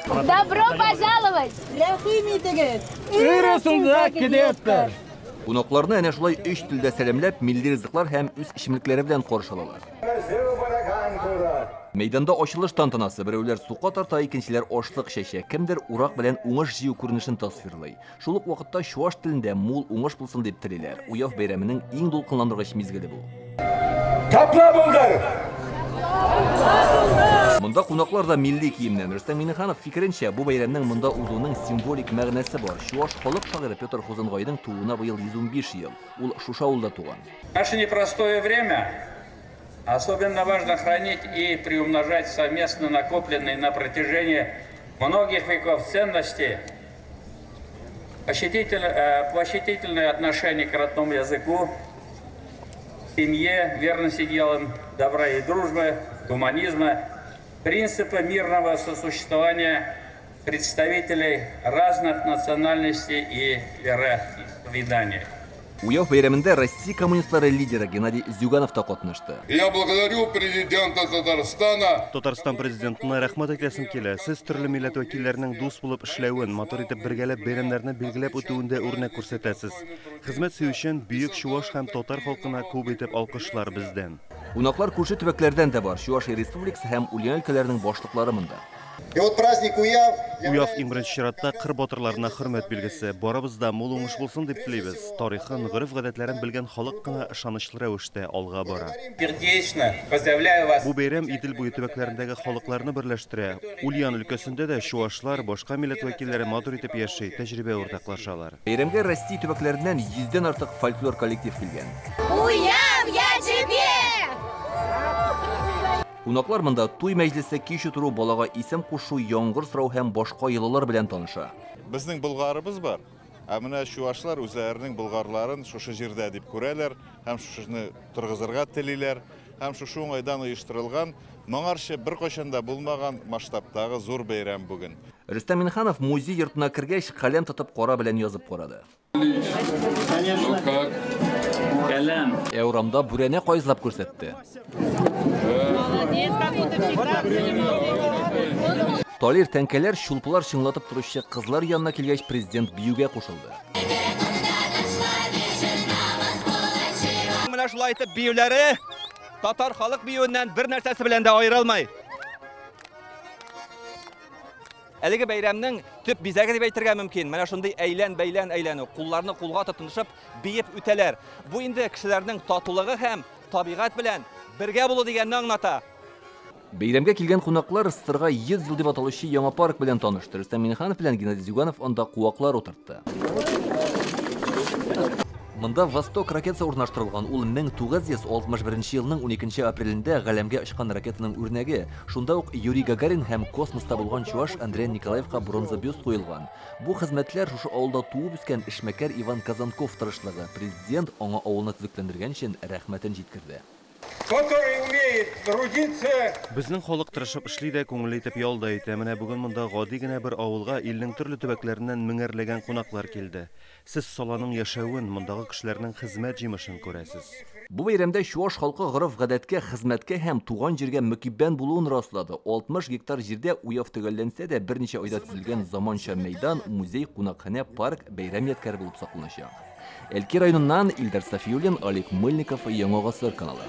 Добро пожаловать! Рәхим итегез! Ырысында килептер. Кунакларны әнә шулай өч телдә сәламләп, милли ризыклар һәм үз эчемлекләре белән каршы алалар. Мәйданда ачылыш тантанасы. Берәүләр сука тарта, икенчеләр ашлык чәчә, кемдер урак белән уңыш җыю күренешен тасвирлый. Шул ук вакытта чуаш телендә мул уңыш булсын дип телиләр. Уяв бәйрәменең иң дулкынландыргыч мизгеле бу. Тапла булдыр! Монда кунаклар да милли киемнән. Рөстәм Миңнеханов фикеренчә, бу бәйрәмнең монда узуының символик мәгънәсе бар. Чуаш халык шагыйре Петр Хузангайның тууына быел 115 ел. Ул шушы авылда туган. В наше непростое время особенно важно хранить и приумножать совместно накопленные на протяжении многих веков ценности, поощрительное отношение к родному языку, семье, верности делам добра и дружбы, гуманизма, принципы мирного сосуществования представителей разных национальностей и вероисповеданий. Уяв бәйрәмендә Россия коммунистлары лидеры Геннадий Зюганов та катнашты. Я благодарю президента Татарстана. Татарстан президентына рәхмәт әйтәсем килә. Сез төрле милләт вәкилләренең дус булып эшләвен, матур итеп бергәләп бәйрәмнәрне билгеләп үтүендә үрнәк күрсәтәсез. Хезмәт сөючән бөек чуаш һәм татар халкына күп итеп алкышлар бездән. Кунаклар күрше төбәкләрдән дә бар. Чувашия Республикасы һәм Ульян өлкәләренең башлыклары монда. И вот праздник Уяв Уяв иң беренче чиратта кыр батырларына хөрмәт билгесе. Барыбыз да мул уңыш булсын дип телибез. Тарихын, гореф-гадәтләрен белгән халык кына ышанычлы рәвештә алга бара. Сердечно поздравляю вас. Бу бәйрәм Идел буе төбәкләрендәге халыкларны берләштерә. Ульян өлкәсендә дә чуашлар, башка милләт вәкилләре матур итеп яши, тәҗрибә уртаклашалар. Бәйрәмгә Россия төбәкләреннән 100дән артык фольклор коллектив килгән. Уяв я тебе! Кунаклар монда туй мәҗлесе, кич утыру, балага исем кушу, яңгыр сорау һәм башка йолалар белән таныша. Безнең Болгарыбыз бар. Ә менә чуашлар үзләренең болгарларын шушы җирдә дип күрәләр һәм шушыны торгызырга телиләр һәм шушы уңайдан оештырылган моңарчы беркайчан да булмаган масштабтагы зур бәйрәм бүген. Рөстәм Миңнеханов музей йортына кергәч, каләм тотып кара белән язып карады. Ну как? Каләм. Ә урамда бүрәнә каезлап күрсәтте. Молодец, как будто всегда занимался. Талир тәңкәләр, чулпылар чыңлатып торучы кызлар янына килгәч, президент биюгә кушылды. Менә шулай итеп биюләре татар халык биюеннән бер нәрсәсе белән дә аерылмый. Әлеге бәйрәмнең төп бизәге дип әйтергә мөмкин. Менә шундый әйлән-бәйлән әйләнү, кулларны кулга тотынышып биеп үтәләр. Бу инде кешеләрнең татулыгы һәм табигать белән бергә булу дигәнне аңлата. Бәйрәмгә килгән кунаклар СССРга 100 ел дип аталучы яңа парк белән танышты. Рөстәм Миңнеханов белән Геннадий Зюганов анда куаклар утыртты. Монда Восток ракетасы урнаштырылган. Ул 1961 елның 12 апрелендә галәмгә очкан ракетаның үрнәге. Шунда ук Юрий Гагарин һәм космоста булган чуаш Андрей Николаевка бронза бюст куелган. Бу хезмәтләр шушы авылда туып үскән эшмәкәр Иван Казанков тырышлыгы. Президент аңа авылны төзекләндергән өчен рәхмәтен җиткерде. Который умеет трудиться. Безнең халык тырышып эшли дә, күңелле итеп ял да итә. Менә бүген монда гади генә бер авылга илнең төрле төбәкләреннән меңәрләгән кунаклар килде. Сез саланың яшәвен, мондагы кешеләрнең хезмәт җимешен күрәсез. Бу бәйрәмдә чуаш халкы гореф-гадәткә, хезмәткә һәм туган җиргә мөкиббән булуын раслады. 60 гектар җирдә уяв төгәлләнсә дә, берничә айда төзелгән заманча мәйдан, музей, кунакханә, парк бәйрәм ядкәре булып сакланачак. Әлки районыннан Илдар Сафиуллин, Олег Мыльников, Яңа Гасыр каналы.